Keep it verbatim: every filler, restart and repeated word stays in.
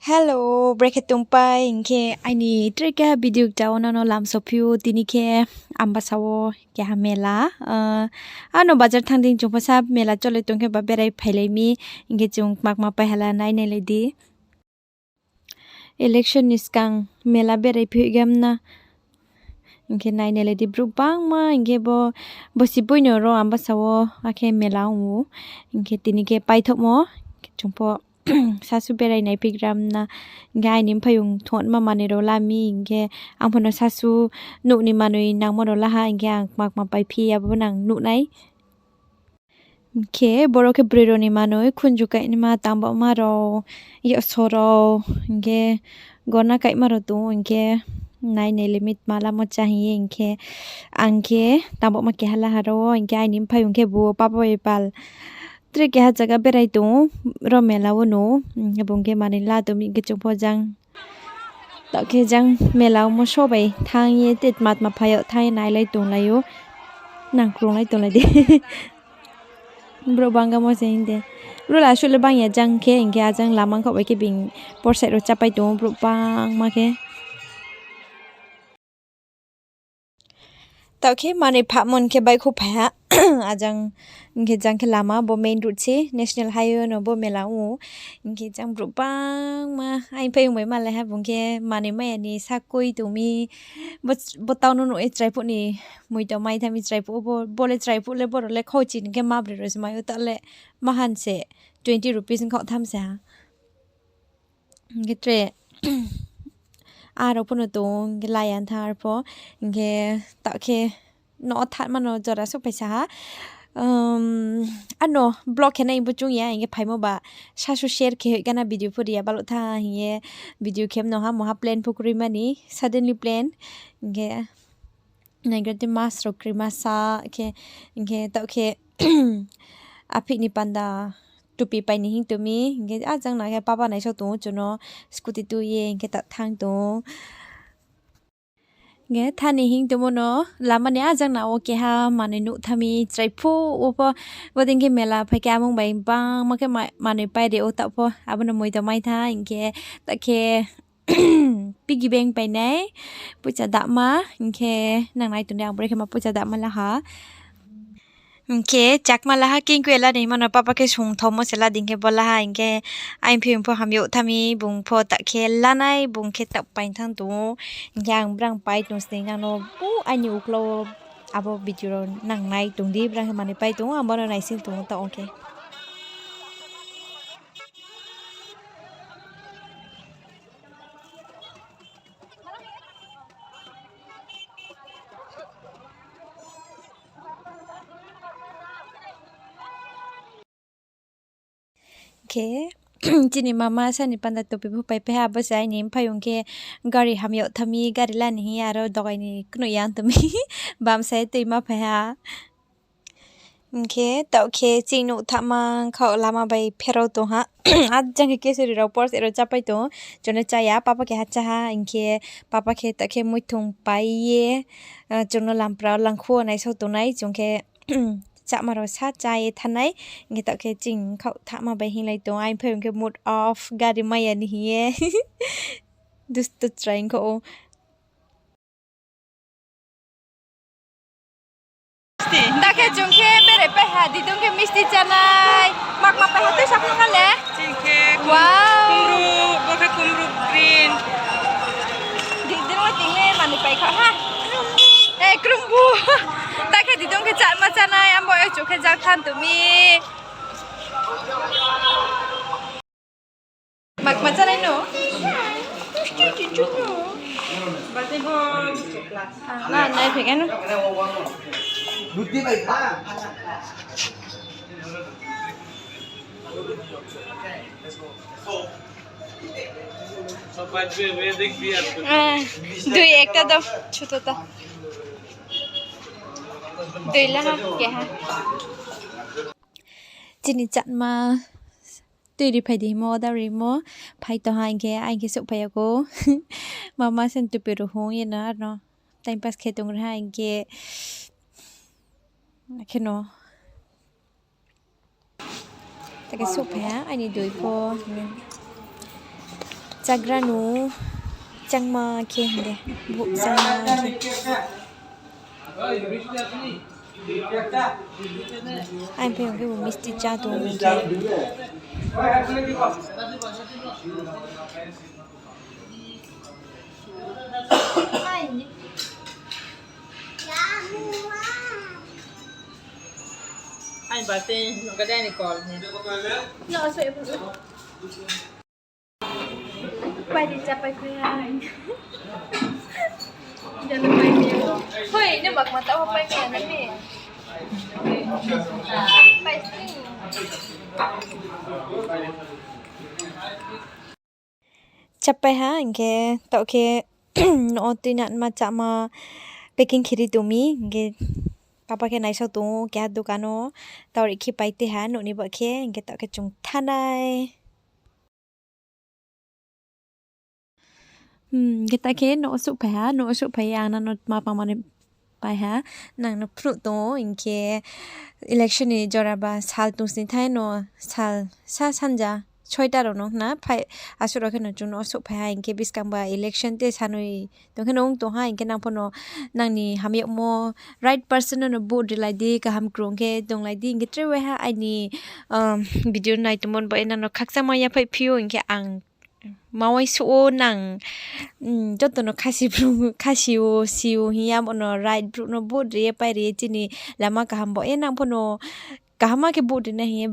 Hello, brekhe tongpai, hing khe aini tre keha video kchao nang no lamsao phi ou, tini khe Ambasa wo keha mela, ano bazar thanng dei chung pho sa mela cholai tong khe ba berai phailai mi, hing khe chung kma kma pai hala nai nailai di. Election ni skang mela berai phi gam na. Hing khe nai nailai di brouh bangma, hing khe bo, bo si boi no ro Ambasa wo, akhe mela ong ou. Hing khe tini khe paithohmo, chung pho sasu berai nai phi gram na. Hing khe aini mphaiyong thongma manoi rao la mi, hing khe ang pho no sasu nouh ni manoi nangmo rao la ha, hing khe ang kma kma pai phi abo nang nuh nai. Hing khe boro khe broi rao ni manoi, khunju kainaima, tangbaoma rao, yaso rao, hing khe gona kaima rao tong ou, hing khe nai nai limit ma lamo chá hing ye, hing khe ang khe tangbaoma keha la ha rao, hing khe aini mphaiyong khe bu papa bai pal tre keha zaga berai tong ou, ro mela wo no, hing khe bung khe manoi la tong mi, hing khe chung pho jang. Taoh khe jang mela wo moso bai thanng ye, te tma tma phai yag thanng ye nailai tonglai ou. Nang krunglai tonglai di. Brouh bangma se hing de. Brouh le asuh le bang ya jang khe, hing khe ajang lama khaoh bai khe being por side rao chápai tong ou, brouh bangma khe. Taoh khe manoi phahmo hing khe baihkhouh phai ha. Ajang, hing khe jang khe lama bo main road se, national highway no bo mela ong ou. Hing khe jang brouh bangma, aini mphaiyong bai malai ha, bung khe manoi mai ya ni sakoi tong mi. Bo, bo town no nuh ye chrai phuh ni moito mai tha mi chrai phuh, bo, bo le chrai phuh le boro le khauchi ni khe ma broi rao se mai ou, taoh le mahan se twenty rupees ni khaoh tham se ha. Hing khe tre, aro pho no tong, hing khe laya thanng arpho, hing khe taoh khe no thanngma no jora souhphai sa ha. Ano vlog khe nai bo chung ya, hing khe phaimo ba sasu share khe hoih gana video pho ri ya baluh tha hing ye video khe mno ha, moha plan pho kroi mani, suddenly plan, hing khe naigra di mask rao kroi ma sa khe, hing khe taoh khe aphih ni panda tupi pai ni hing tong mi, hing khe ajang na khe papa naisao tong ou chung no scooty tui ye, hing khe ta thanng tong ou. Hing khe tha ni hing tongmo no lama ni ajang na wo keha manoi nuh tha mi chrai phuh wo pho, bodei khe mela phai khe amung bai bangma khe ma-, manoi pai ri ou taoh pho, abo no moito mai tha, hing khe ta khe piggy bank painai, poicha dama, hing khe nang nai tong di, ang brekhe ma poicha dama la ha. Hing khe chakma la ha, kingkui la ni hingmo no papa khe sungthomo se la di, hing khe bo la ha, hing khe aini mphaiyong pho hamyag tha mi, bung pho ta khe lanai, bung khe taoh pai thanng tong ou, hing khe ang brang pai tong sning nang no, o aini uklau wo abo video rao nang nai tong di, brang khe manoi pai tong ou, ang bo no naising tong ou taoh ong khe. Khe, chini mama sa ni panda tupi pho paipai ha, abo se aini mphaiyong khe gari hamyag tha mi, gari la ni hing ye aro dogai ni knoih ya tong mi, bamsa ye tuima phai ha. Hing khe taoh khe chini nouh thahma khaoh lama bai pherao tong ha. Ajang khe kesuri rao por se rao chápai tong ou. Chung no chá ya, papa keha chá ha, hing khe papa khe taoh khe muithung pai ye, chung no lampra wo langkhu wo naisao tongnai, chung khe cháma rao sa chá ye thanngnai, hing khe taoh khe chini khaoh thahma bai hinglai tong ou, aini mphaiyong khe mood off, gari mai ya ni hing ye. Dustu chrai ongkha ou. Ta khe chung khe berai pai ha, didong khe misti chánai, makma pai ha, tui saphang ha le. Chini khe, wow, kumru, bo khe kumru green. Didong le ting le manoi pai kha ha. Eh, krumbu. Ta khe didong khe chánma chánai, abo e chung khe jak thanng tong mi. Makma chánai no? Na, nai phai khe no. Dui ekta dao, chuto ta. Dui la ha, keha. Chini chánma tui ri phai di hingmo, order rimo, phai tong ha, hing khe aini khe souhphai ya khou. Mama se tupi rao hung ye no, aro no time pass khe tong ri ha, hing khe, kheno. Ta khe souhphai ha, aini dui pho. Chagra no changma khe hing de, bo changma khe. Ai phi hing khe bo misti chá tong hing khe. Ai ba te, no ka dai ni call ni. Pai di, chá pai khe. Hoi, ni bak ma ta pai khe na ni. Pai si. Chá pai ha, hing khe taoh khe no tuinangma cháma packing khe ri tong mi, hing khe papa khe naisao tong ou keha dukan wo, taoh ri khe pai te ha, nouh ni bah khe, hing khe taoh khe chung thanng nai. Hing khe ta khe nouh wo souhphai ha, nouh wo souhphai ye ang nang no tma pangma ni pai ha, nang no phnuh tong ou, hing khe election ni jora ba sal tong sni thai no, sal sa sanja soita rao no hna phai, asuh rao khe no chung nouh wo souhphai ha, hing khe buskang ba election te sanoi tong khe no ong tong ha, hing khe nang pho no nang ni hamyagmo right person no no vote rilai di, kaham krung khe tonglai di, hing khe tre waiha aini video nai tongmo ni baoh ye nang no khakchangma yaphaih phi ou, hing khe ang ma uaingsouh ou nang, joto no khasi brouh, khasi ou, si ou hing ya, bo no right brouh no vote ri ye pai ri ye chini lama kaham baoh ye nang pho no kaham khe vote ri nai hing ye